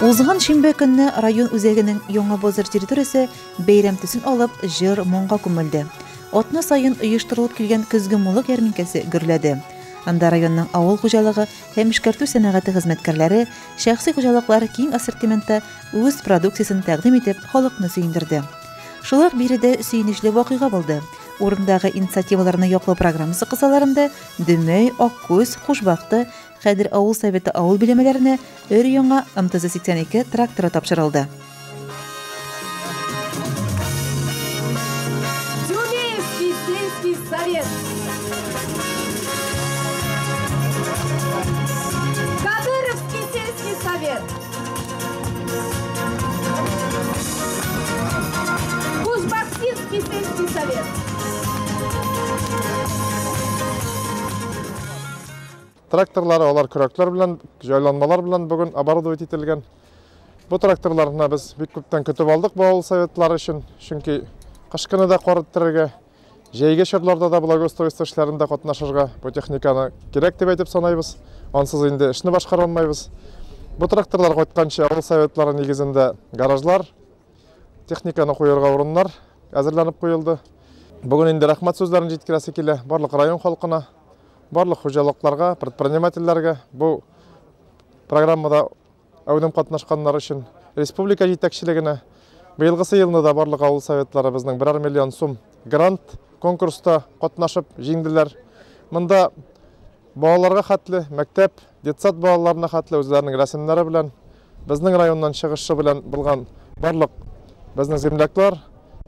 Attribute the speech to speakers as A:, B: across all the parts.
A: Узган шимбә көнне район үзәгенең Яңа базар территориясе бәйрәм төсен алып, җыр, моңга күмелде. Атна саен оештырылып килгән көзге муллык ярминкәсе гөрләде. Анда районның авыл хуҗалыгы һәм эшкәртү сәнәгате хезмәткәрләре, шәхси хуҗалыклар киң ассортиментта үз продукциясен тәкъдим итеп, халыкны сөендерде. Шулай ук биредә сөенечле вакыйга булды. Урындагы инициативаларны яклау программасы кысаларында Дөмәй, Аккүз, Кушбакты, Хәдер авыл советы авыл биләмәләренә өр-яңа МТЗ-82 тракторы тапшырылды.
B: Тюменский сельский совет. Кадыровский сельский совет. Кузбахтинский сельский совет.
C: Тракторлары алар көрәкләр белән, җайланмалар белән бүген оборудовать ителгән. Бу тракторларны без бик күптән көтеп алдык бу авыл советлары өчен, чөнки кыш көне дә кар эттерергә, җәйге чорларда да благоустройство эшләрендә катнашырга бу техниканы кирәк дип әйтеп санайбыз. Ансыз инде эшне башкара алмайбыз. Бу тракторлар кайтканчы авыл советлары нигезендә гаражлар, техниканы куярга урыннар әзерләнеп куелды. Бүген инде рәхмәт сүзләрен җиткерәсе килә барлык район халкына, барлык хуҗалыкларга, предпринимательләргә бу программада әүдем катнашканнар өчен, республика җитәкчелегенә. Быелгысы елны да барлык авыл советлары безнең берәр миллион сум грант конкурста катнашып җиңделәр. Монда балаларга хәтле, мәктәп, детсад балаларына хәтле үзләренең рәсемнәре белән, безнең районнан чыгышы белән булган барлык безнең земляклар,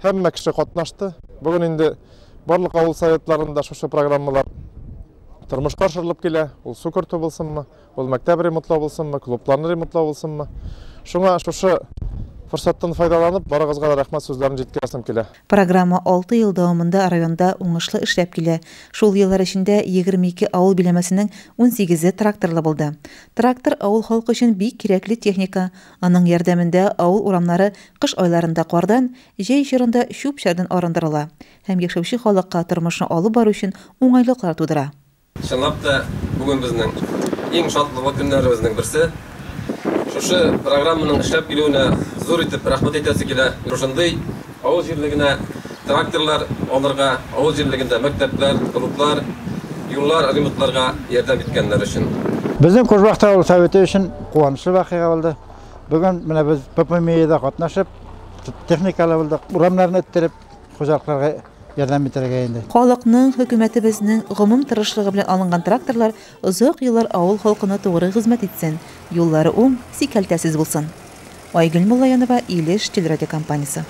C: һәммә кеше катнашты. Бүген инде барлык авыл советларында шушы программалар тормышка ашырылып килә. Ул су кертү булсынмы, ул мәктәп ремонтлау булсынмы, клубларны ремонтлау булсынмы. Шуңа шушы форсаттан файдаланып, барыгызга да рәхмәт сүзләрен җиткерәсем килә.
A: Программа 6 ел дәвамында районда уңышлы эшләп килә. Шул еллар эчендә 22 авыл биләмәсенең 18-е тракторлы булды. Трактор авыл халкы өчен бик кирәкле техника. Аның ярдәмендә авыл урамнары кыш айларында кардан, җәй чорында чүп-чардан арындырыла һәм яшәүче халыкка тормышны алып бару өчен уңайлыклар тудыра.
D: Чынлап та, бүген безнең иң шатлыклы көннәребезнең берсе. Шушы программаның эшләп килүенә зур итеп рәхмәт әйтәсе килә. Шушындый авыл җирлегенә тракторлар алырга, авыл җирлегендә мәктәпләр, клублар, юллар ремонтларга ярдәм иткәннәр өчен.
E: Безнең Кушбахты авыл советы өчен куанычлы вакыйга булды. Бүген менә без ППМИда катнашып, техникалы булдык, урамнарны эттереп, хуҗалыкларга ярдәм итәргә инде.
A: Халыкның, хөкүмәтебезнең гомум тырышлыгы белән алынган тракторлар озак еллар авыл халкына тугры хезмәт итсен, юллары уң, сикәлтәсез булсын. Айгөл Муллаянова, Илеш телерадиокомпаниясе.